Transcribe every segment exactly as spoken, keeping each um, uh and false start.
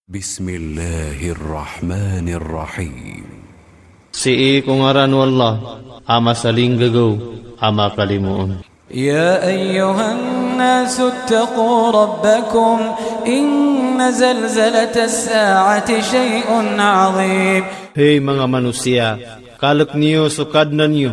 Bismillahir Rahmanir Rahim. Sii ko ngaran o Allah, a masalinggagaw, a makalimoon. يا أيها الناس اتقوا ربكم إن زلزلة الساعة شيء عظيم. Hay manga manosiya, kalk niyo so Kadnan iyo,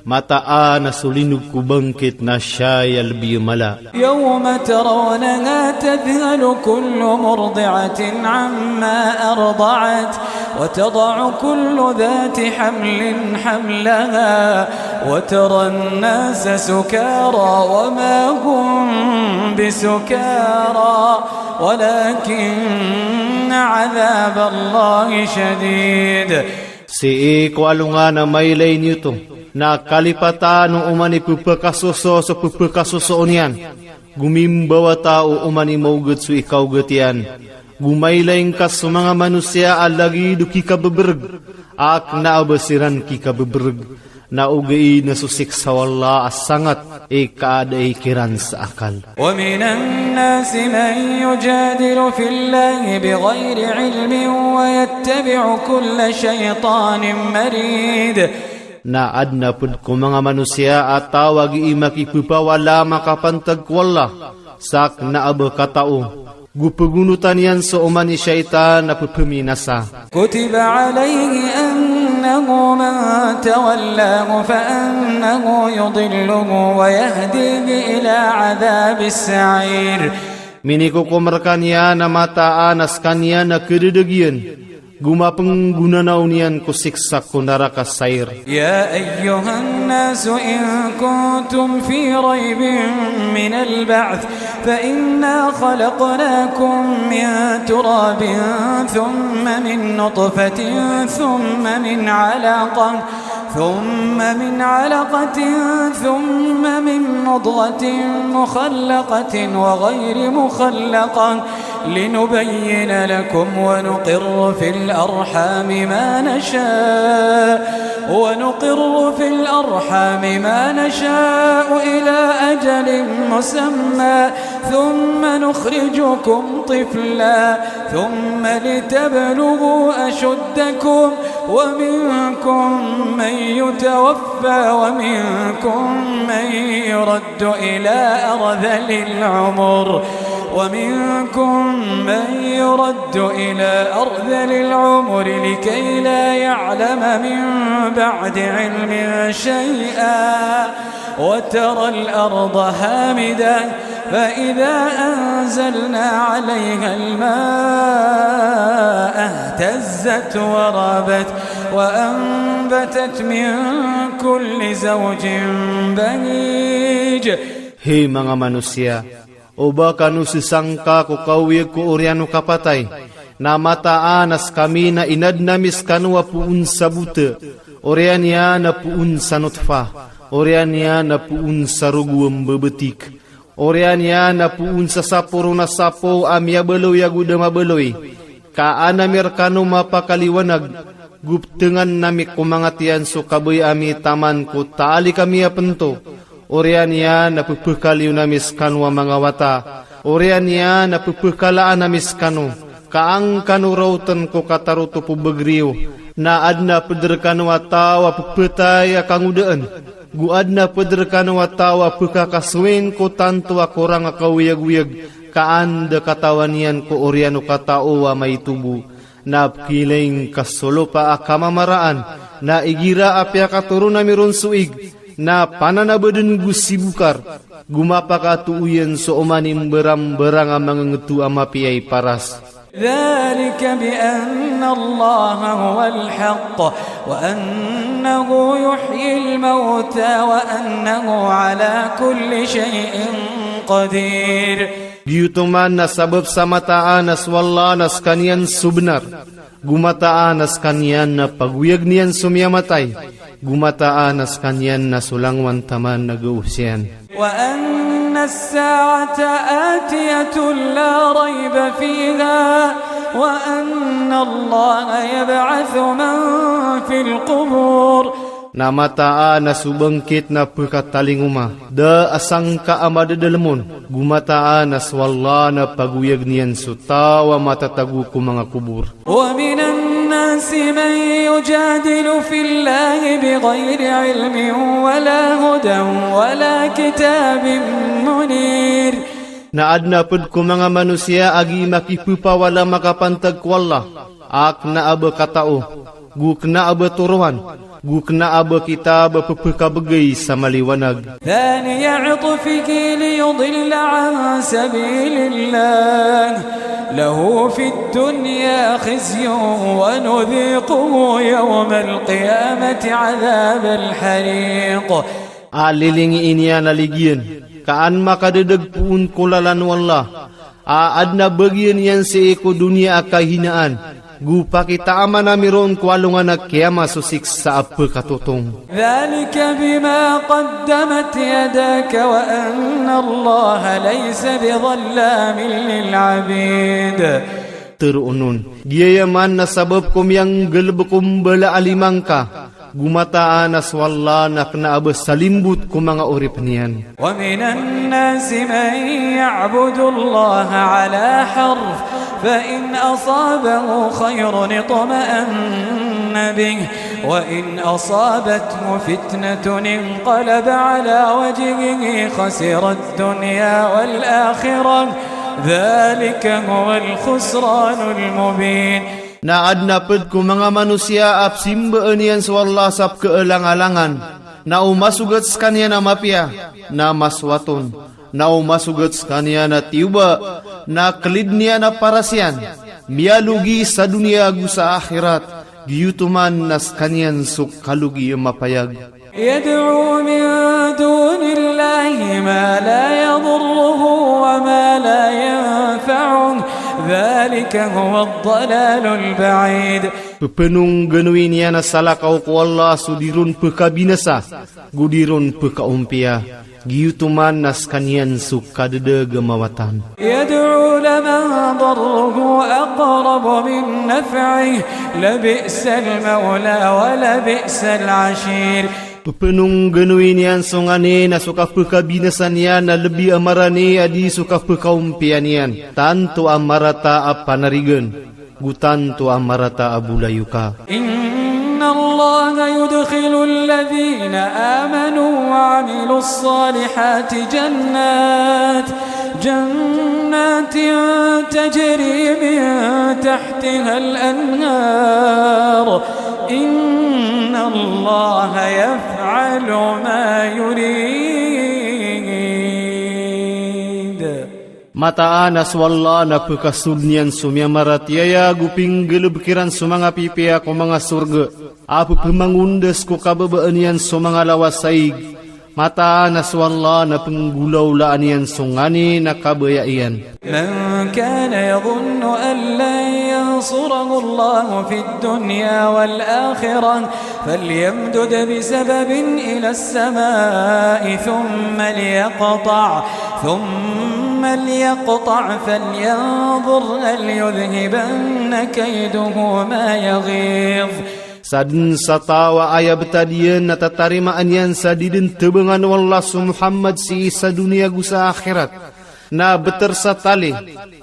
mataan a so linog ko bangkit na siyay a lbi a mala. يوم ترونها تذهل كل مرضعة عما أرضعت وتضع كل ذات حمل حملها وترى الناس سكارى وما هم بسكارى ولكن عذاب الله شديد. Sii ko alongan a mailay niyo oto, na kalipatan o oman i pphakasoso so pphakasosoon iyan, go mimbawata o oman i maogat so ikaogat iyan, go mailay ngka so manga manosiya a lagid o kikabebereg, a kena a ba siran kikabebereg, na ogaid na so siksa o Allah a sangat i kaadai kiran sa akal. ومن الناس من يجادل في الله بغير علم ويتبع كل شيطان مريد. Na aden a ped ko manga manosiya a taw a gii makipepawala a makapantag ko Allah, sa kena a ba katao, go pegonotan iyan so oman i shaytan a pepeminasa. كتب عليه أنه من تولاه فأنه يضله ويهديه إلى عذاب السعير. Minikokom rekaniyan a mataan a sekaniyan a kededegiyan, go mapenggonanaw niyan ko siksa ko naraka Sa'ir. يا أيها الناس إن كنتم في ريب من البعث فإنا خلقناكم من تراب ثم من نطفة ثم من علقة ثم من علقة ثم من مضغة مخلقة وغير مخلقة لنبين لكم ونقر في الأرحام ما نشاء، ونقر في الأرحام ما نشاء إلى أجل مسمى، ثم نخرجكم طفلا، ثم لتبلغوا أشدكم، ومنكم من يتوفى، ومنكم من يرد إلى أرذل العمر، ومنكم من يرد إلى أرذل العمر لكي لا يعلم من بعد علم شيئا، وترى الأرض هامدة، فإذا أنزلنا عليها الماء اهتزت وربت وأنبتت من كل زوج بهيج. Hay manga manosiya, o ba kano sesangka ko kaoyag ko oriyan o kapatay, na mataan a sekami na inaden ami sekano a poon sa bota, oriyan iyan a poon sa notfa, oriyan iyan a poon sa rogo a mbebetik, oriyan iyan a poon sa sapo ron a sapo a miyabaloy ago da mabaloy, ka an ami rekano mapakaliwanag, go petengan ami ko manga tiyan so kabaya ami taman ko taalik ami a pento, oriyan iyan a pepekaliyon ami sekano a manga wata, oriyan iyan a pepekalaan ami sekano, ka an kano raoten ko katarotop o bagr iyo, na aden a ped rekano a taw a pepatay a kangodaan, go aden a ped rekano a taw a pekakasoyin ko tanto a korang a kaoyagoyag, ka an da katawan iyan ko oriyan o katao a maitobo. Na pekiilay ngka so lopa a kamamaraan, na igira a piyakatoron ami ron so ig, na pananabaden go sibokar, go mapakatooyan so oman i mbarambarang a mangengeto a mapiya i paras. ذلك بأن الله هو الحق وأنه يحيي الموتى وأنه على كل شيء قدير. Giyoto man na sabap sa mataan a so Allah na sekaniyan so benar, go mataan a sekaniyan na pagoyag niyan so miyamatay, go mataan a sekaniyan na so langowan taman na gaos iyan. وأن الساعة آتية لا ريب فيها وأن الله يبعث من في القبور. Na mataan a so bangkit na pkatalingoma, da a sangka a madadalm on, go mataan a so Allah na pagoyagn iyan so taw a matatago ko manga kobor. ومن الناس من يجادل في الله بغير علم ولا هدى ولا كتاب منير. Na adn a pd ko manga manosiya a gii makipphawala makapantag ko Allah, a kna a ba katao, go kna a ba toroan, go kna a ba kitab a pphakabgay sa maliwanag. ثاني عطفه ليضل عن سبيل الله له في الدنيا خزي ونذيقه يوم القيامة عذاب الحريق. A lilingi niyan a ligiyan, ka an makadadagpoon ko lalan o Allah, a adn a bagian iyan sii ko doniya a kahinaan, go pakitaaman ami ron ko alongan a kiyama so siksa a pkatotong. ذلك بما قدمت يداك وأن الله ليس بظلام للعبيد. Tharoon on, giyaya man na sabap ko miyanggalbk o mbala a lima ngka, go mataan a so Allah na kna a ba salimbot ko manga oripn iyan. ومن الناس من يعبد الله على حرف فإن أصابه خير اطمأن به وإن أصابته فتنة انقلب على وجهه خسر الدنيا والآخرة ذلك هو الخسران المبين. Na adn a pd ko manga manosiya a pzimbaan iyan so Allah sa pkaalangalangan, na o masogat skaniyan a mapiya, na masowat on, na o masogat skaniyan a tiyoba, na klidn iyan a paras iyan, miyalogi sa doniya go sa akhirat, giyoto man na skaniyan so kalogi a mapayag. يدعو من دون الله ما لا يضره وما لا ينفعه ذلك هو الضلال البعيد. Pphanongganowi niyan a salakaw ko Allah so di ron pkabinasa, go di ron pkaompiya, giyoto man na skaniyan so kadadaga mawatan. يدعو لمن ضره أقرب من نفعه لبئس المولى ولبئس العشير. Pphanongganowi niyan so nganin a so kapkabinasa niyan na lbi a marani a di so kapkaompiya niyan, tanto a marata a panarigan, go tanto a marata a bolayoka. إن الله يدخل الذين آمنوا وعملوا الصالحات جنات، جنات تجري من تحتها الأنهار، إن الله يفعل ما يريد. Mataan a so Allah na pkasold iyan so miyamaratiyaya go pinggalbk iran so manga pipiya ko manga sorga a pphamangondas ko kababaan iyan so manga lawas a ig. Mataan a so Allah na pnggolawlaan iyan so nganin a kabaya iyan. من كان يظن أن لن ينصره الله في الدنيا والآخرة فليمدد بسبب إلى السماء ثم ليقطع، ثم ليقطع فلينظر هل يذهبن كيده ما يغيظ. Sadn sa taw a aya btad iyan na tatarimaan iyan sa di dn tbangan o Allah so Muhammad sii sa doniya go sa akhirat, na btr sa tali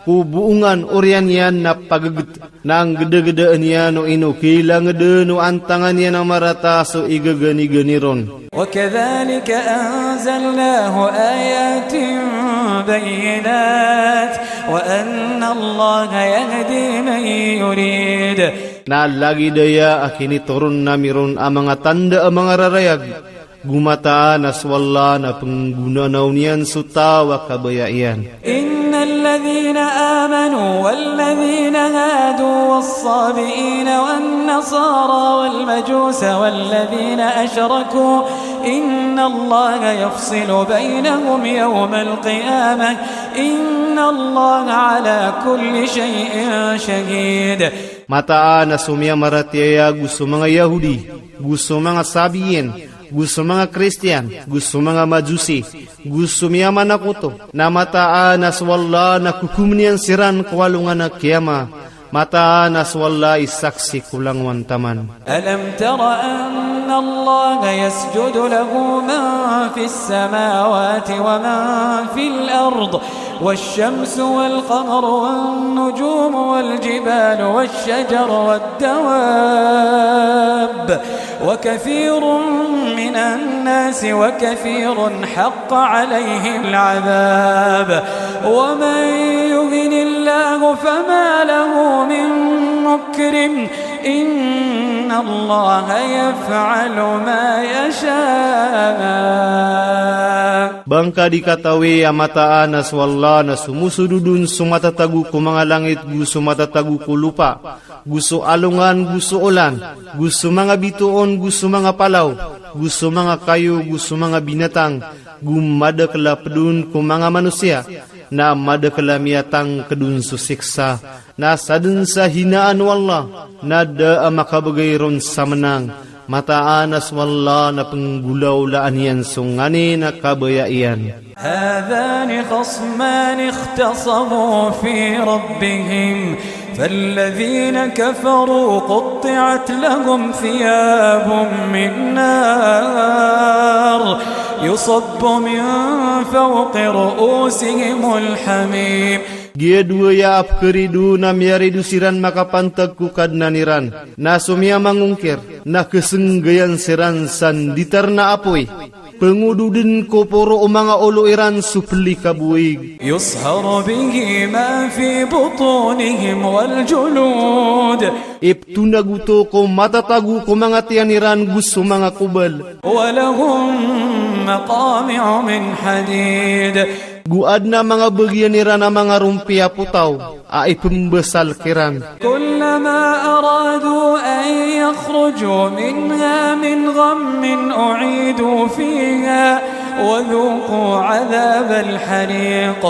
ko boongan oriyan iyan na paggt, na nggdagdaan iyan o ino kilangdn o antangan iyan a marata so igaganigani ron. وكذلك أنزلناه آيات بينات وأن الله يهدي من يريد. Na lagid aya a kinitoron ami ron a manga tanda a manga rarayag, go mataan a so Allah na pnggonanaw niyan so taw a kabaya iyan. إن الذين آمنوا والذين هادوا والصابئين والنصارى والمجوس والذين أشركوا إن الله يفصل بينهم يوم القيامة إن الله على كل شيء شهيد. Mataan a so miyamaratiyaya go so manga Yahudi, go so manga Sabiyin, go so manga Kristiyan, go so manga Majusi, go so miyamanakoto, na mataan a so Allah na kokomn iyan siran ko alongan a kiyama. Mataan a so Allah i saksi ko langowan taman. ألم تر أن إن الله يسجد له من في السماوات ومن في الأرض والشمس والقمر والنجوم والجبال والشجر والدواب وكثير من الناس وكثير حق عليه العذاب ومن يهن الله فما له من مكرم إن الله يفعل ما يشاء. Ba ngka di katawi a mataan a so Allah na somosodod on so matatago ko manga langit go so matatago ko lopa, go so alongan go so olan, go so manga bitoon go so manga palaw, go so manga kayo go so manga binatang, go madakel a ped on ko manga manosiya, na madakel a miyatangked on so siksa. Na sadn sa hinaan o Allah, na da a makabegay ron sa menang. Mataan a so Allah na penggolawlaan iyan so nganin a kabaya iyan. هذان خصمان اختصموا في ربهم فالذين كفروا قطعت لهم ثياب من نار يصب من فوق رؤوسهم الحميم. Giya dowa aya a pekerido na miyarido siran makapantag ko Kadnan iran. Na so miyamangongkir, na kesenggayan siran sa nditar na apoy. Pengododen ko poro o manga olo iran so pelikabowig. يصهر به ما في بطونهم والجلود. Iptonag oto ko matatago ko manga tiyan iran go so manga kobal. ولهم مقامع من حديد. Go aden a manga bagian iran a manga rompi a potaw a ipembasal kiran. كلما أرادوا أن يخرجوا منها من غم أعيدوا فيها وذوقوا عذاب الحريق.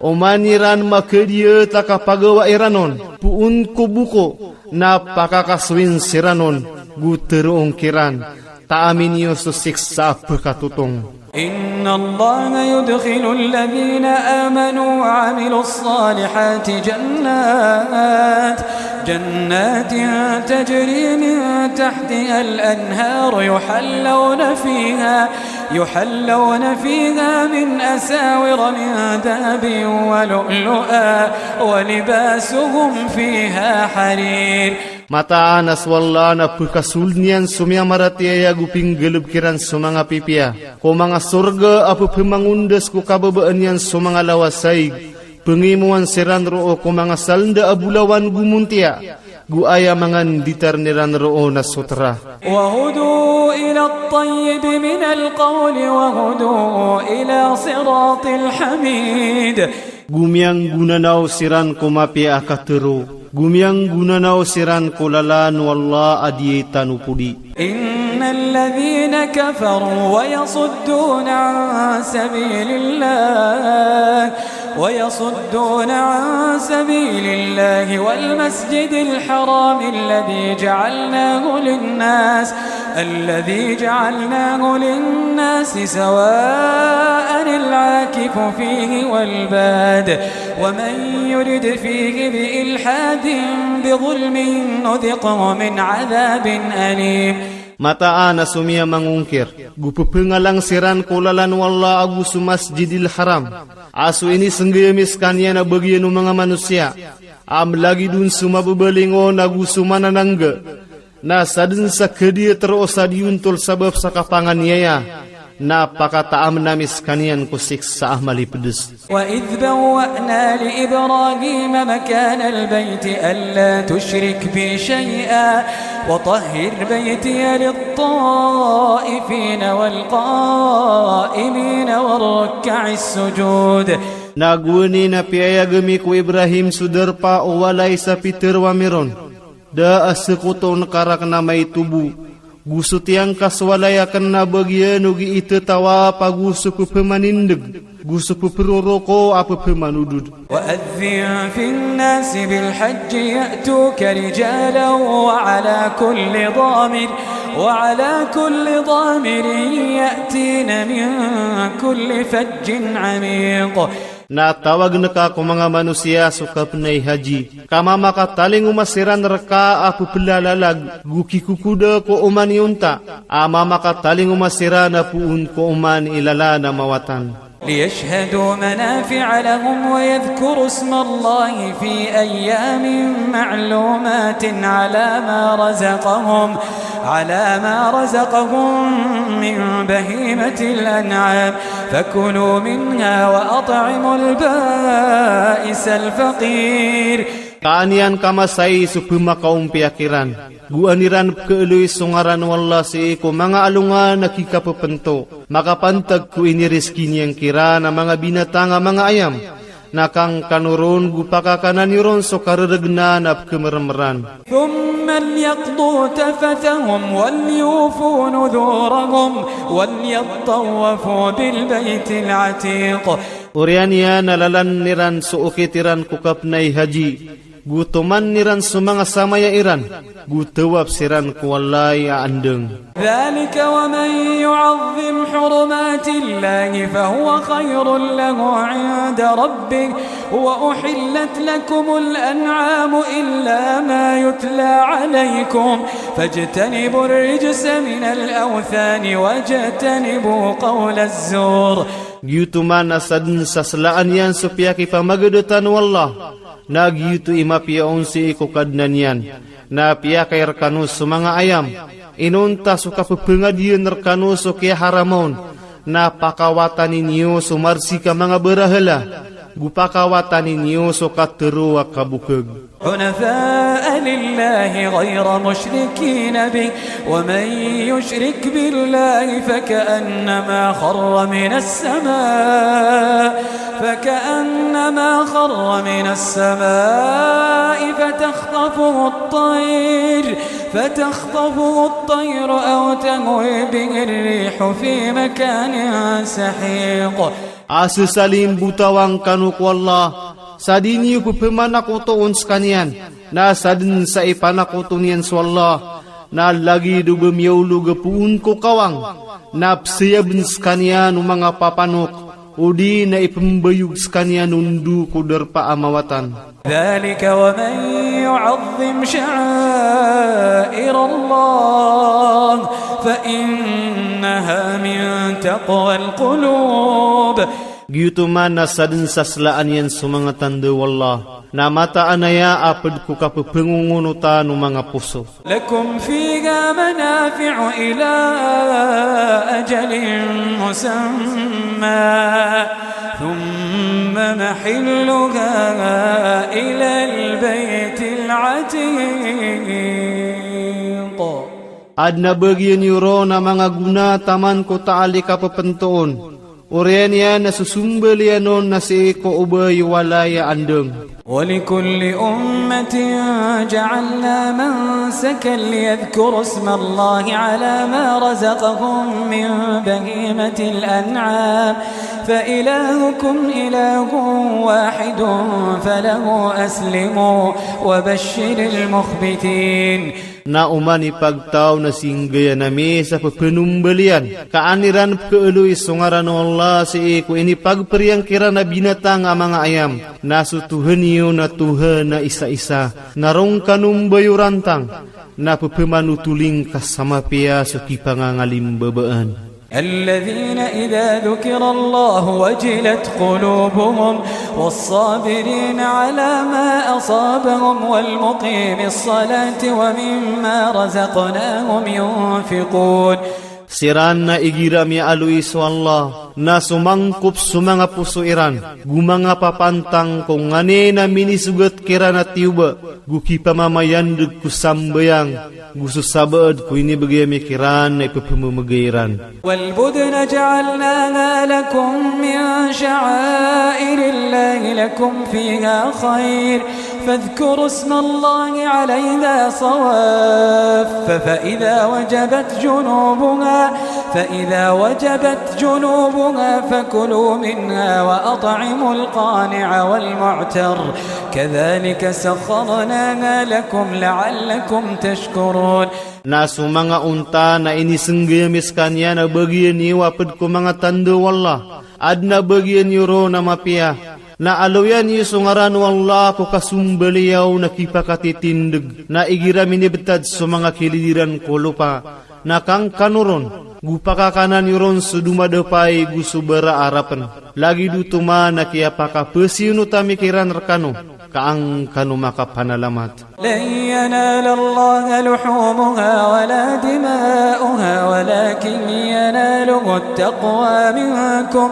Oman iran makadiya ta kapagawa iran on, poon ko boko, na pakakasoyin siran on, go teroon kiran, taami niyo so siksa a pekatotong. إن الله يدخل الذين آمنوا وعملوا الصالحات جنات، جنات تجري من تحتها الأنهار يحلون فيها، يحلون فيها من أساور من ذهب ولؤلؤا ولباسهم فيها حرير. Mataan a so Allah na pekasold iyan so miyamaratiyaya go pinggaleb kiran so manga pipiya ko manga sorga a pepemangondas ko kababaan iyan so manga lawasaig. Pengimowan siran roo ko manga salenda a bolawan go montiya, go aya manga nditar iran roo na so tera. وهدوا إلى الطيب من القول وهدوا إلى صراط الحميد. Go miyanggonanaw siran ko mapiya a katero, go miyanggonanaw siran ko lalan o Allah a diyai tano podi. إن الذين كفروا ويصدون عن سبيل الله، ويصدون عن سبيل الله والمسجد الحرام الذي جعلناه للناس، الذي جعلناه للناس سواء العاكف فيه والباد، ومن يرد فيه بإلحاد بظلم نذقه من عذاب أليم. Mataan a so miyamangongkir, go pepengalang siran ko lalan o Allah ago so Masjidil Haram a so inisenggayamis kaniyan a bagian o manga manosiya, a melagid on so mabebalingon ago so mananangga. Na saden sa kediya tero sa diyontol sabap sa kapanganiyaya, na pakataamnamis kaniyan ko siksa a malipedes. وإذ بوأنا لإبراهيم مكان البيت ألا تشرك بي شيئا وطهر بيتي للطائفين والقائمين والركع السجود. Na gowani na piyayag ami ko Ibrahim so darpa o walay sa pitero ami ron. Da a sekoto on ka raken a maitobo, go so tiyangka so walay aken a bagian o gii tetawap ago so pepemanindeg, go so peperoroko a pepemanodod. وأذن في الناس بالحج يأتوك رجالا وعلى كل ضامر، وعلى كل ضامر يأتين من كل فج عميق. Na tawagn ka ko manga manosiya so kapnay haji, ka mamakatalingoma siran rka a pplalalag, go kikokoda ko oman i onta, a mamakatalingoma siran a poon ko oman i lalan a mawatan. ليشهدوا منافع لهم ويذكروا اسم الله في أيام معلومات على ما رزقهم، على ما رزقهم من بهيمة الأنعام، فكلوا منها وأطعموا البائس الفقير. Ka an iyan kamasai so pmakaompiya kiran, go an iran pkhaaloy so ngaran o Allah sii ko manga alongan a kikapphento, makapantag ko inirizki niyan kiran a manga binatang a manga ayam, na kangkano ron go pakakana niyo ron so karergnan a pkhamermeran. ثم ليقضوا تفثهم وليوفوا نذورهم وليطوفوا بالبيت العتيق. Oriyan iyan a lalan iran so okit iran ko kapnay haji, go toman iran so manga samaya iran, go tawaf siran ko walay a andang. ذلك ومن يعظم حرمات الله فهو خير له عند ربه، وأحلت لكم الأنعام إلا ما يتلى عليكم، فاجتنبوا الرجس من الأوثان واجتنبوا قول الزور. Giyoto man a sadn sa slaan iyan so piyakipamagadatan o Allah, na giyoto i mapiya on sii ko Kadnan iyan, na piyakay rkano so manga ayam, inonta so kapphangadiyan rkano so kiyaharama on, na pakawatani niyo so marsik a manga barahala, go pakawatani niyo so katharo a kabokag. حنفاء لله غير مشركين به، ومن يشرك بالله فكأنما خر من السماء، فكأنما خر من السماء فتخطفه الطير، فتخطفه الطير أو تهوي به الريح في مكان سحيق. A sesalimbotawang kano ko Allah, sa di niyo pphmanakoto on skaniyan, na sadn sa ipanakoto niyan so Allah, na lagid o ba miyaolog a poon ko kawang, na psayabn skaniyan o manga papanok, odi na ipmbayog skaniyan o ndo ko darpa a mawatan. ذلك ومن يعظم شعائر الله فإنها من تقوى القلوب. Giyoto man a sadn sa slaan iyan so manga tanda o Allah, na mataan aya a pd ko kapphangonngonotan o manga poso. لكم فيها منافع إلى أجل مسمى ثم محلها إلى البيت العتيق. Adn a bagian iyo ron a manga gona taman ko taal i kapphento on. Oriyan iyan a so sombalian on na sii ko oba i walay a andang. ولكل أمة جعلنا منسكا ليذكروا اسم الله على ما رزقهم من بهيمة الأنعام فإلهكم إله واحد فله أسلموا وبشر المخبتين. Na oman i pagtaw na singgayan ami sa pphanombalian, ka an iran pkhaaloy so ngaran o Allah sii ko inipagpariyan kiran a binatang a manga ayam, na so Tohan iyo na Tohan a isa-isa, na roo ngka on ba iyo rantang, na pphmanotoling ka sa mapiya so kipangangalimbabaan. الذين إذا ذكر الله وجلت قلوبهم والصابرين على ما أصابهم والمقيم الصلاة ومما رزقناهم ينفقون. Siran na igira miyaaloy so Allah, na somangkop so manga poso iran, go manga papantang ko nganin a minisogat kiran a tiyoba, go kipamamayandg ko sambayang, go so sabaad ko inibgay ami kiran na ipphmamgay iran. والبدن جعلناها لكم من شعائر الله لكم فيها خير فاذكروا اسم الله عليها صواف فإذا وجبت جنوبها، فإذا وجبت جنوبها فكلوا منها وأطعموا القانع والمعتر كذلك سخرناها لكم لعلكم تشكرون. Na so manga onta na inisnggay ami skaniyan a bagian iyo a pd ko manga tanda o Allah. Adn a bagian iyo ron a mapiya, Na aloya niyo so ngaran o Allah ko kasombaliyaw na kipakatitindeg, na igira minibtad so manga kilid iran ko lopa, na kangkano ron, go pakakana niyo ron so domadapay go so baraarapen. Lagid oto man a kiyapakapesiyonot ami kiran rekano, ka angkano makapanalamat. لن ينال الله لحومها ولا دماؤها ولكن يناله التقوى منكم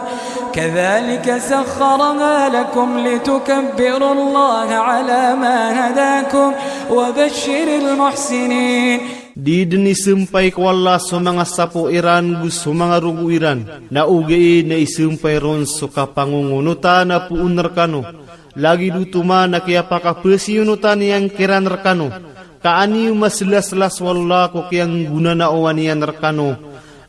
كذلك سخرها لكم لتكبروا الله على ما هداكم وبشر المحسنين. Di den isempay ko Allah so manga sapo iran go so manga rogo iran, na ogaid na isempay ron so kapangongonotan a poon rekano. Lagid oto man a kiyapakapesiyonotan iyan kiran rekano, ka an iyo maslasla so Allah ko kiyanggonanaowan iyan rekano,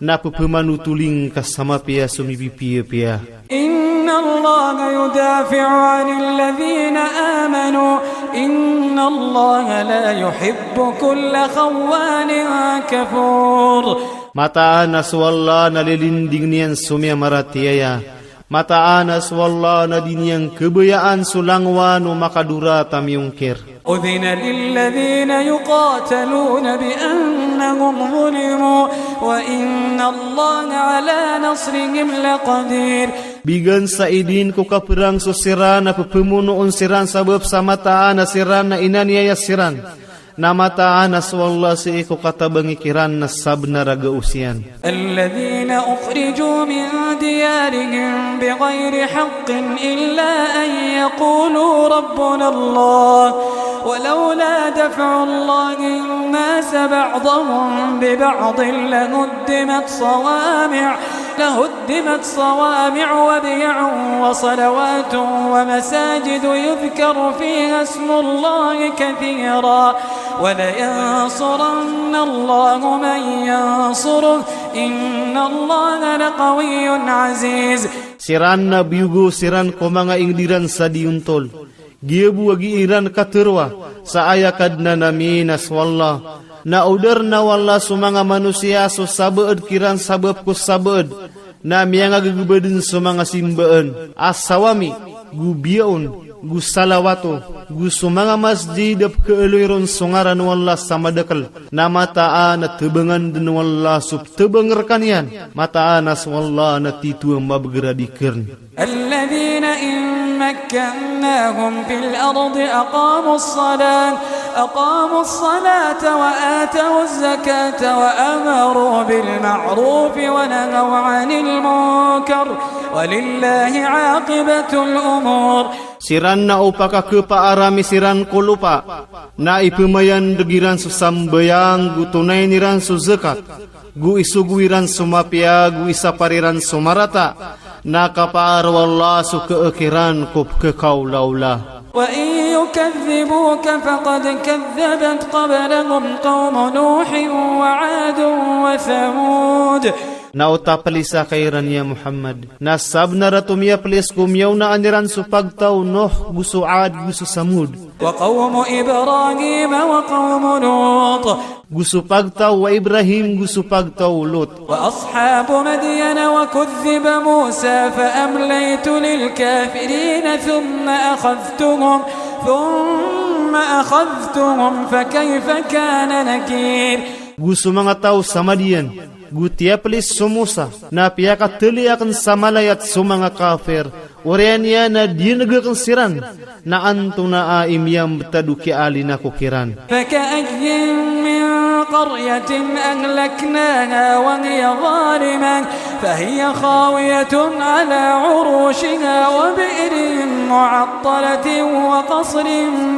na pepemanotoling ka sa mapiya so mipipiyapiya. إن الله يدافع عن الذين آمنوا إن الله لا يحب كل خوان كفور. Mataan a so Allah na lilinding iyan so miyamaratiyaya. Mataan a so Allah na di niyan kebayaan so langowan o makadorata miyongkir. أذن للذين يقاتلون بأنهم ظلموا وإن الله على نصرهم لقدير. Bigan sa idin ko kaperang so siran a pepemonoon siran sabap sa mataan a siran na inaniyaya siran. Na mataan a so Allah sii ko katabangi kiran na sabnar a gaos iyan. الذين أخرجوا من ديارهم بغير حق إلا أن يقولوا ربنا الله ولولا دفع الله الناس بعضهم ببعض لهدمت صوامع لهدمت صوامع وبيع وصلوات ومساجد يذكر فيها اسم الله كثيرا ولينصرن الله من ينصره إن الله لقوي عزيز. Siran na biyogo siran ko manga inged iran sa di ontol. Giya bo a gii ran kateroa sa aya Kadnan ami na so Allah. Na odarn o Allah so manga manosiya so sabaad kiran sabap ko sabaad. Na miyangagegebeden so manga simbaan a sawami, go biyaon, go salawato, go so manga masjid a pekealoy ron so ngaran o Allah sa madakel. Na mataan a tebangan den o Allah so petebang rekaniyan. Mataan a so Allah na tito a mabeger a di kern. الذين إن مكناهم في الأرض أقاموا الصلاة أقاموا الصلاة وآتوا الزكاة وأمروا بالمعروف ونهوا عن المنكر ولله عاقبة الأمور. Siran na o pakakepaarami siran ko lopa, na ipemayandeg iran so sambayang, go tonayn iran so zakat, go isogo iran so mapiya, go isapar iran so marata, na kapaar o Allah so keek iran ko pekekaolaola. وإن يكذبوك فقد كذبت قبلهم قوم نوح وعاد وثمود. Na o taplisa ka iran ya Muhammad, na sabnar a tomiyaplis ko miyaonaan iran so pagtaw o Nuh, go so Ad, go so Samud. وقوم إبراهيم وقوم لوط. Go so pagtaw o Ibrahim, go so pagtaw o Lut. وأصحاب مدين وكذب موسى فأمليت للكافرين ثم أخذتهم ثم أخذتهم فكيف كان نكير. Go so manga taw sa Madian, go tiyaplis so Musa, na piyakateli aken sa malayat so manga kafir, oriyan iyan na diyaneg aken siran, na antonaa i miyambetad o kiyaalinan ko kiran. فكأين من قرية أهلكناها وهي ظالمة فهي خاوية على عروشها وبئر معطلة وقصر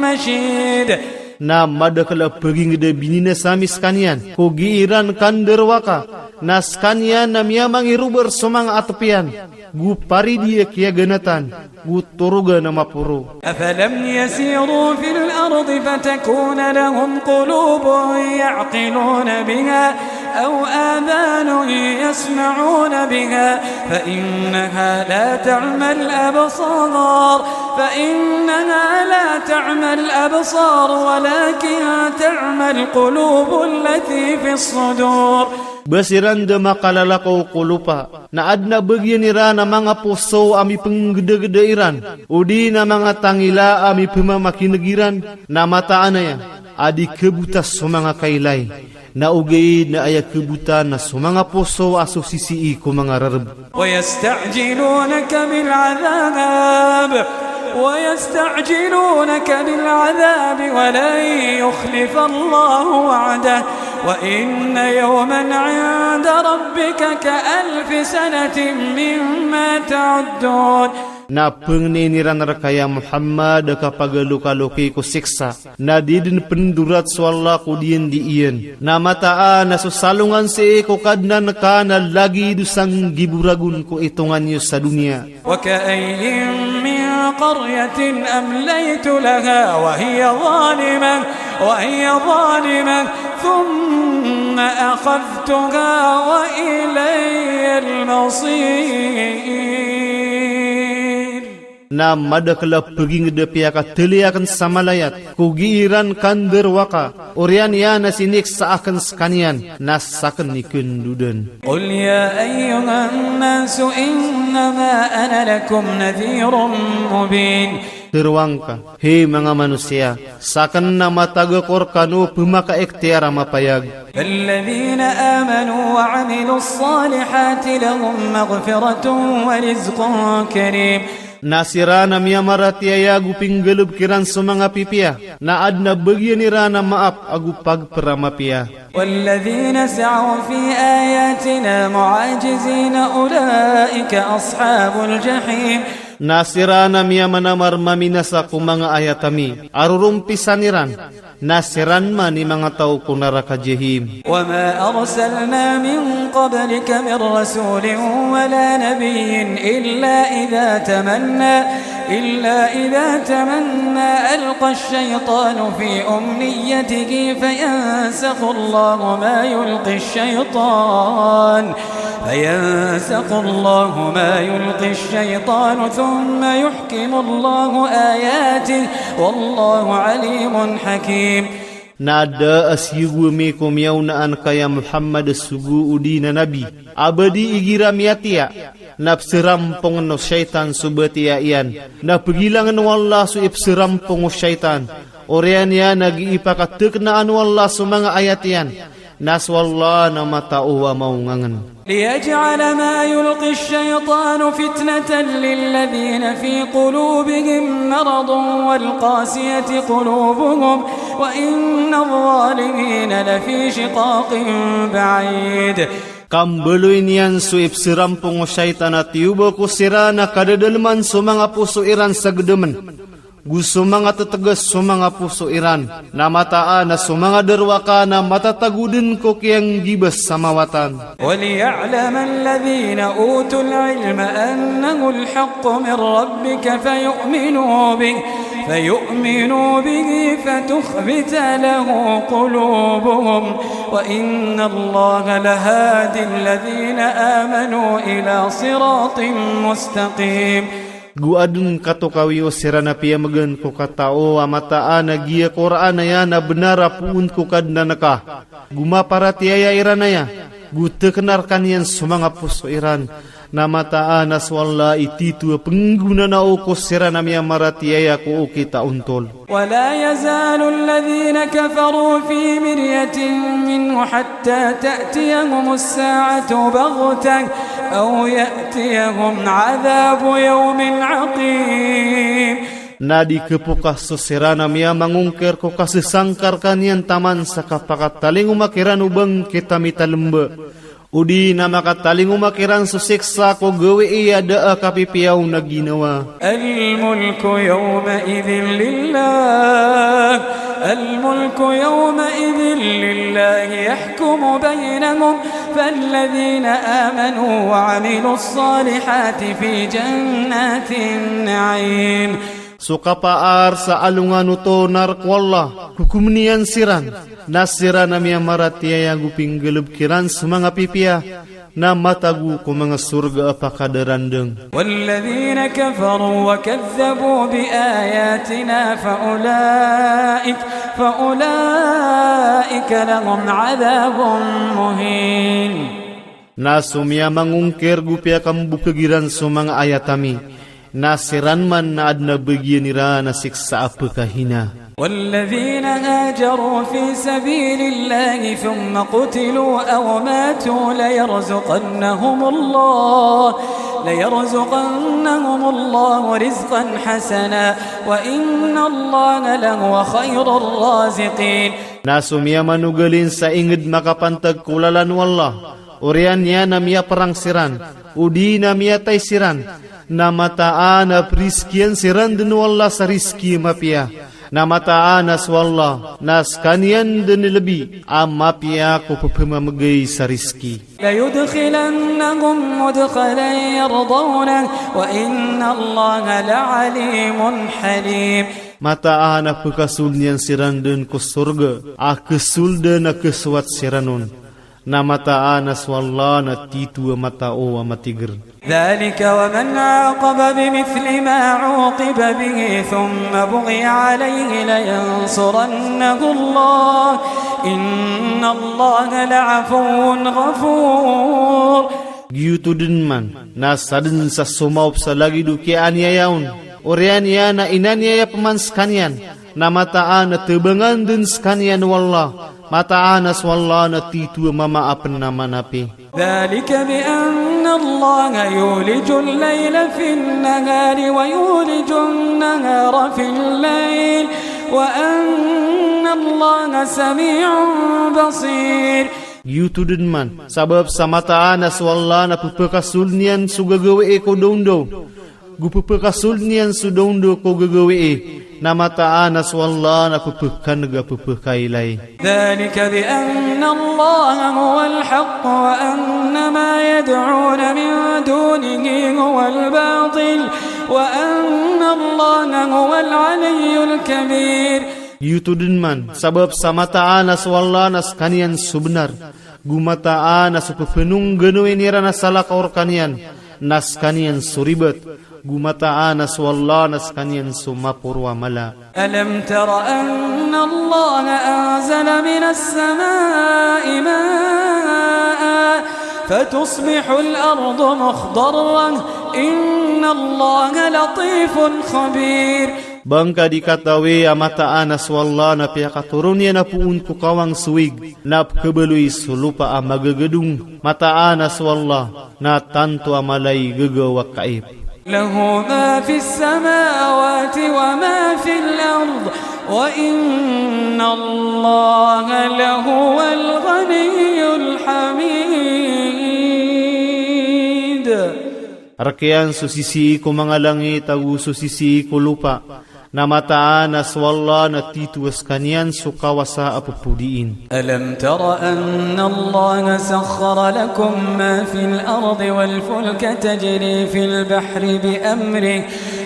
مشيد. Na madakel a paginged a bininasa ami sekaniyan ko gii ran kandarowaka, na sekaniyan na miyamangirobar so manga atep iyan, go paridi a kiyaganatan, go torogan a maporo. أفلم يسيروا في الأرض فتكون لهم قلوب يعقلون بها أو آذان يسمعون بها فإنها لا تعمى الأبصار فإنها لا تعمى الأبصار ولكن تعمى القلوب التي في الصدور. Ba siran da makalalakaw ko lopa, na adn a bagian iran a manga poso a mipnggdagda iran, odi na manga tangila a mipmamakineg iran, na mataan aya a di khabotan so manga kailay, na ogaid na aya khabotan na so manga poso a so sisii ko manga rarb. ويستعجلونك بالعذاب، ويستعجلونك بالعذاب ولن يخلف الله وعده، وإن يوما عند ربك كألف سنة مما تعدون. Na pngnin iran rka ya Muhammad a kapagalokaloki ko siksa. Na di dn pndorat so Allah ko diyandi iyan. Na mataan a so salongan sii ko Kadnan ka na lagid o sanggibo ragon ko itongan iyo sa doniya. وكأين من قرية أمليت لها وهي ظالمة، وهي ظالمة ثم أخذتها وإلي المصير. Na madakl a pagingd a piyakatali akn sa malayat ko giiran kandarowaka, oriyan iyan a siniksa akn skaniyan, na sakn i khandodan. قل يا أيها الناس إنما أنا لكم نذير مبين. Tharoang ka, hay manga manosiya, sakn na matag ako rkano pmakaikhtiyar a mapayag. فالذين آمنوا وعملوا الصالحات لهم مغفرة ورزق كريم. Na siran a miyamaratiyaya ago pinggalbk iran so manga pipiya, na adn a bagian iran a maap ago pagpr a mapiya. والذين سعوا في آياتنا معاجزين أولئك أصحاب الجحيم. Na siran a miyamanamar maminasa ko manga ayat ami a rorompisan iran, na siran man i manga taw ko naraka Jahim. وما أرسلنا من قبلك من رسول ولا نبي إلا إذا تمنى، إلا إذا تمنى ألقى الشيطان في أمنيته فينسخ الله ما يلقي الشيطان، فينسخ الله ما يلقي الشيطان ثم يحكم يحكم الله آياته والله عليم حكيم. Na da a siyogo ami ko miyaonaan ka ya Muhammad a sogo odi na nabi a ba di igira miyatiya, na psarampongn o shaytan so batiya iyan, na pgilangn o Allah so ipsarampong o shaytan. Oriyan iyan a gii pakatknaan o Allah so manga ayat iyan, na so Allah na matao a maongangn. ليجعل ما يلقي الشيطان فتنة للذين في قلوبهم مرض والقاسية قلوبهم وإن الظالمين لفي شقاق بعيد. Ka mbaloy niyan so ipsarampong o shaytan a tiyoba ko siran a kadadalman so manga poso iran sa gdamn. Go so manga ttgas so manga poso iran, na mataan a so manga darowaka na matatago dn ko kiyanggiba sa mawatan. وليعلم الذين أوتوا العلم أنه الحق من ربك فيؤمنوا به، فيؤمنوا به فتخبت له قلوبهم، وإن الله لهادي الذين آمنوا إلى صراط مستقيم. Go adn katokawi o siran a piyamgn ko katao a mataan a giya Qur'an aya na bnar a poon ko Kadnan ka. Go maparatiyaya iran aya, go tkna rkaniyan so manga poso iran. Na mataan a so Allah i tito a pnggonanao ko siran a miyamaratiyaya ko okit a ontol. ولا يزال الذين كفروا في مرية منه حتى تأتيهم الساعة بغتة أو يأتيهم عذاب يوم عقيم. Na di khapokas so siran a miyamangongkir ko kasasangkar kaniyan taman sa kapakatalingoma kiran o bangkit a mitalmba. Odi na makatalingoma kiran so siksa ko gawii a da a kapipiya on a ginawa. الملك يومئذ لله، الملك يومئذ لله يحكم بينهم، فالذين آمنوا وعملوا الصالحات في جنات النعيم. So kapaar sa alongan oto na rk o Allah, hokomn iyan siran, na siran a miyamaratiyaya go pinggalbk iran so manga pipiya, na matago ko manga sorga a pakadarandang. والذين كفروا وكذبوا بآياتنا فأولئك، فأولئك أولئك لهم عذاب مهين. Na so miyamangongkir go piyakambokeg iran so manga ayat ami, na siran man na adn a bagian iran a siksa a pekahina. والذين هاجروا في سبيل الله ثم قتلوا أو ماتوا ليرزقنهم الله، ليرزقنهم الله رزقا حسنا، وإن الله لهو خير الرازقين. Na so miyamanogalin sa inged makapantag ko lalan o Allah, oriyan iyan a miyaperang siran, odi na miyatay siran, na mataan a perizkiyan siran den o Allah sa rizki a mapiya. Na mataan a so Allah na sekaniyan den i lebi a mapiya ko pepemamegay sa rizki. ليدخلنهم مدخلا يرضونه وإن الله لعليم حليم. Mataan a pekasold iyan siran den ko sorga a kesolden a kesowat siran on. Na mataan a so Allah na tito a matao a matiger. ذلك ومن عاقب بمثل ما عوقب به ثم بغي عليه لينصرنه الله إن الله لعفو غفور. Giyoto den man na saden sa somaop sa lagid o kiyaaniyaya on, oriyan iyan a inaniyaya peman sekaniyan, na mataan a tebangan den sekaniyan o Allah, mataan a so Allah na tito a mamaapen a manapi. ذلك بأن الله يولج الليل في النهار ويولج النهار في الليل وأن الله سميع بصير. Giyoto den man, sabap sa mataan a so Allah na pepekasold iyan so gagawii ko dawndaw, go pepekasold iyan so dawndaw ko gagawii, na mataan a so Allah na pepekaneg a pepekailay. ذلك بأن الله هو الحق وأن ما يدعون من دونه هو الباطل وأن الله هو العلي الكبير. Giyoto den man, sabap sa mataan a so Allah na sekaniyan so benar, go mataan a so pepenongganoin iran a salakaw rekaniyan na sekaniyan so ribat, go mataan a so Allah na sekaniyan so maporo a mala. ألم تر أن الله أنزل من السماء ماء فتصبح الأرض مخضرة إن الله لطيف خبير. Ba ngka di katawi a mataan a so Allah na piyakatoron iyan a poon ko kawang so ig, na pekebaloy so lopa a magagedong, mataan a so Allah na tanto a mala i gegaw a kaip. له ما في السماوات وما في الأرض وإن الله لهو الغني الحميد. Rek iyan so sisii ko manga langit ago so sisii ko lopa, na mataan a so Allah na tito a sekaniyan so kawasa a pepodiin. ألم تر أن الله سخر لكم ما في الأرض والفلك تجري في البحر بأمره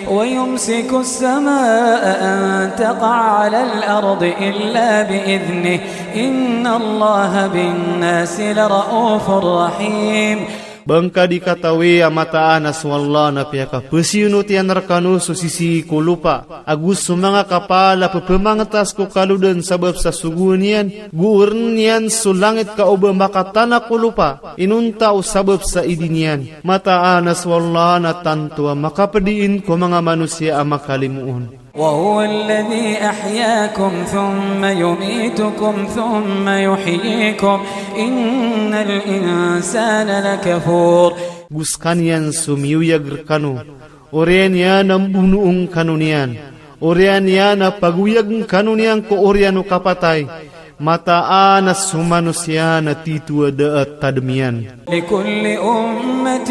ويمسك السماء أن تقع على الأرض إلا بإذنه إن الله بالناس لرءوف رحيم. Ba ngka di katawi a mataan a so Allah na piyakapesiyono tiyan rekano so sisii ko lopa ago so manga kapal a pepemangetas ko kalodan sabap sa sogoan iyan, go oren iyan so langit ka o ba makatana ko lopa inonta o sabap sa idi niyan. Mataan a so Allah na tanto a makapediin ko manga manosiya a makalimo on. وهو الذي أحياكم ثم يميتكم ثم يحييكم إن الإنسان لكفور. Go sekaniyan so miyoyag rekano, oriyan iyan a mbonoon kano niyan, oriyan iyan a pagoyag kano niyan ko oriyan o kapatay, mataan a so manosiya na tito a da a tadem iyan. لكل أمة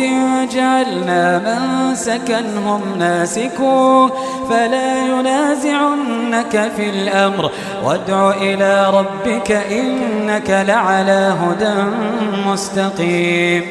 جعلنا منسكا هم ناسكوه فلا ينازعنك في الأمر وادع إلى ربك إنك لعلى هدى مستقيم.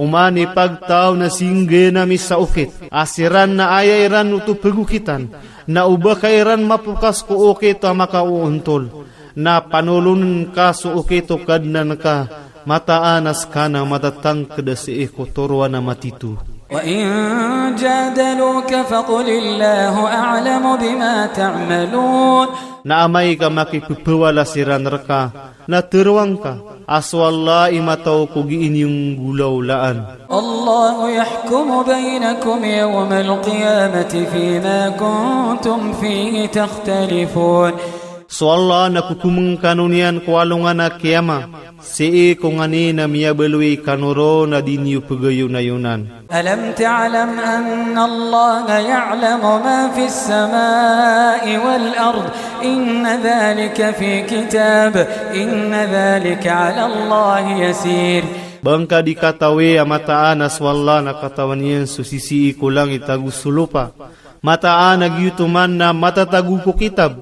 Oman i pagtaw na singgay ami sa okit a siran na aya iran oto pegokitan, na o ba ka iran mapokas ko okit a makaoontol, na panolonen ka so okit o Kadnan ka, mataan a seka na matatangked a sii ko toroan a matito. وإن جادلوك فقل الله أعلم بما تعملون Na amay ka makipphawala siran rka, na tharoang ka a so Allah i matao ko gii niyo nggolawlaan. الله يحكم بينكم يوم القيامة فيما كنتم فيه تختلفون. So Allah na kokomngkano niyan ko alongan a kiyama, sii ko nganin a miyabaloy kano ron a di niyo pgayonayonan. ألم تعلم أن الله يعلم ما في السماء والأرض إن ذلك في كتاب إن ذلك على الله يسير. Ba ngka di katawi a mataan a so Allah na katawan iyan so sisii ko langit ago so lopa. Mataan a giyoto man na matatago ko kitab.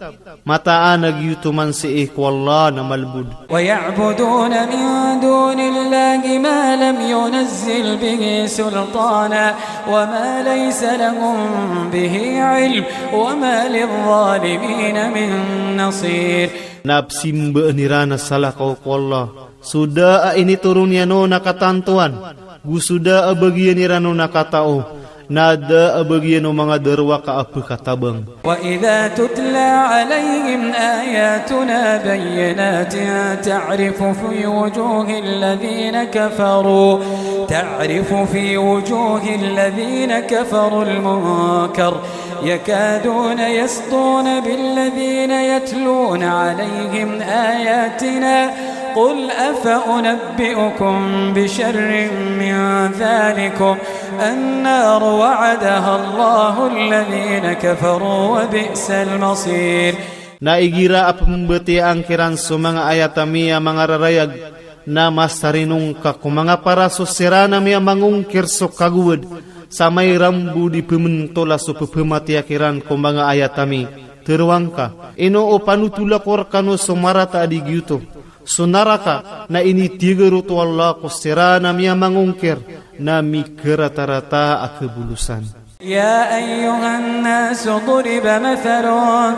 Mataan a giyoto man sii ko Allah na malbod. ويعبدون من دون الله ما لم ينزل به سلطانا وما ليس لهم به علم وما للظالمين من نصير. Na psimbaan iran a salakaw ko Allah so da a initoron iyan on a katantowan, go so da a bagian iran on a katao, na da a bagian o manga darowaka a pkatabang. وإذا تتلى عليهم آياتنا بينات تعرف في وجوه الذين كفروا، تعرف في وجوه الذين كفروا المنكر يكادون يسطون بالذين يتلون عليهم آياتنا قل أفأنبئكم بشر من ذلكم النار وعدها الله الذين كفروا وبئس المصير. Na igira a pmbatiyaa ngka iran so manga ayat ami a mangararayag, na masarinong ka ko manga paraso siran a miyamangongkir so kagowad, sa mairambo di pmntola so pphamatiya kiran ko manga ayat ami. Tharoang ka, ino o panotola ko rkano so marata a di giyoto? So naraka na initigar oto o Allah ko siran a miyamangongkir, na mikaratarata a kabolosan. يا أيها الناس ضرب مثل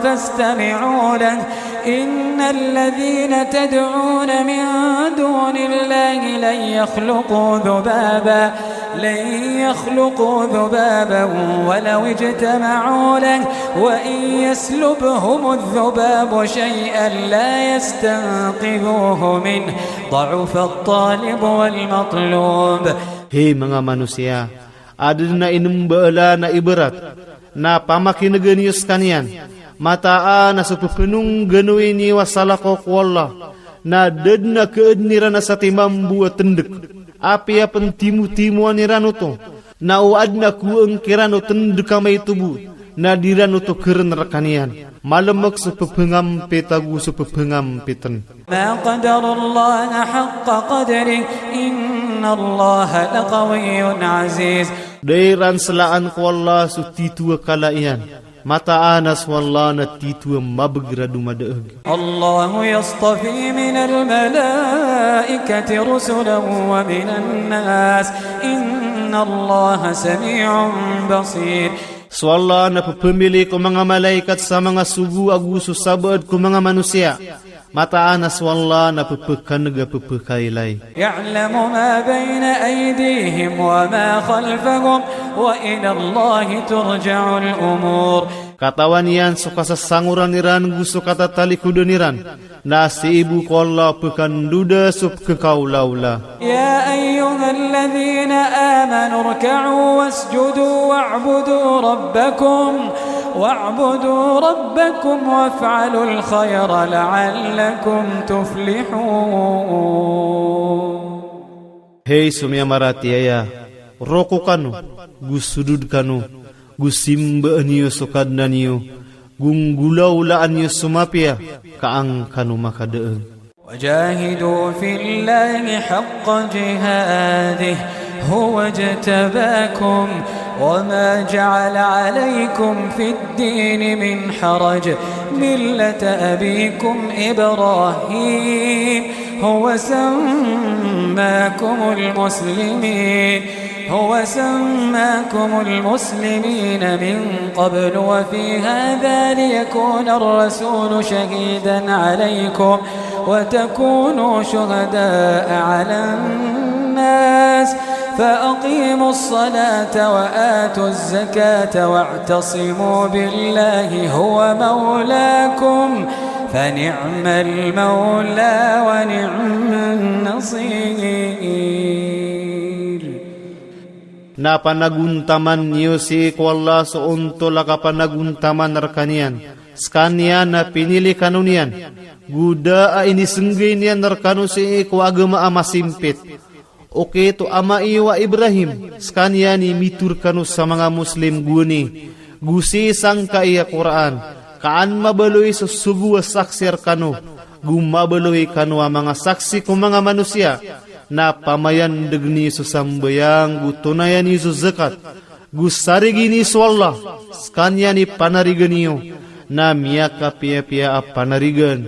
فاستمعوا له إن الذين تدعون من دون الله لن يخلقوا ذبابا، لن يخلقوا ذبابا ولو اجتمعوا له وإن يسلبهم الذباب شيئا لا يستنقذوه منه ضعف الطالب والمطلوب. Hay manga manosiya, adn a inmbaalan a ibarat na pamakinega niyo skaniyan, mataan a so pphanongganowi niyo a salakaw ko Allah, na da dn a kaadn iran a satiman bo a tndk, apiya pn timotimoan iran oto, na o adn a kowaan kiran o tndk a maito bo, na di ran oto karn rkaniyan. Malmk so pphangampit ago so pphangampitn. ما قدروا الله حق قدره إن الله لقوي عزيز. Da iran slaan ko Allah so tito a kala iyan. Mataan a so Allah na tito a mabgrado madaeg. الله يصطفي من الملائكة رسلا ومن الناس إن الله سميع بصير. So Allah na pphamili ko manga malaikat sa manga sogo ago so sabaad ko manga manosiya. Mataan a so Allah na pphakaneg a pphakailay. يعلم ما بين أيديهم وما خلفهم وإلى الله ترجع الأمور. Katawan iyan so kasasangoran iran go so katatalikodan iran. Na sii bo ko Allah pkhandoda so pkhakaolaola. يا أيها الذين آمنوا اركعوا واسجدوا واعبدوا ربكم، واعبدوا ربكم وافعلوا الخير لعلكم تفلحون. Hay so miyamaratiyaya, roko kano, go sodod kano, go simbaan iyo so Kadnan iyo, go nggolaolaan iyo so mapiya, ka an kano makadaeg. وجاهدوا في الله حق جهاده هو اجتباكم وما جعل عليكم في الدين من حرج ملة أبيكم إبراهيم هو سماكم المسلمين، هو سماكم المسلمين من قبل وفي هذا ليكون الرسول شهيدا عليكم وتكونوا شهداء على الناس الناس فأقيموا الصلاة وآتوا الزكاة واعتصموا بالله هو مولاكم فنعم المولى ونعم النصير. Na panagontaman niyo sii ko Allah so ontol a kapanagontaman rkaniyan, skaniyan a pinili kano niyan, go da a inisnggay niyan rkano sii ko agama a masimpit. Okit o ama iyo a Ibrahim, skaniyan i mitharo rkano sa manga Muslim gowani, go sii sangkai a Qur'an, ka an mabaloy so sogo a saksi rkano, go mabaloy kano a manga saksi ko manga manosiya, na pamayandg niyo so sambayang, go tonayan iyo so zakat, go sarigi niyo so Allah, skaniyan i panarigan iyo, na miyakapiyapiya a panarigan,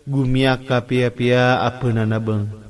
go miyakapiyapiya a pnanabang.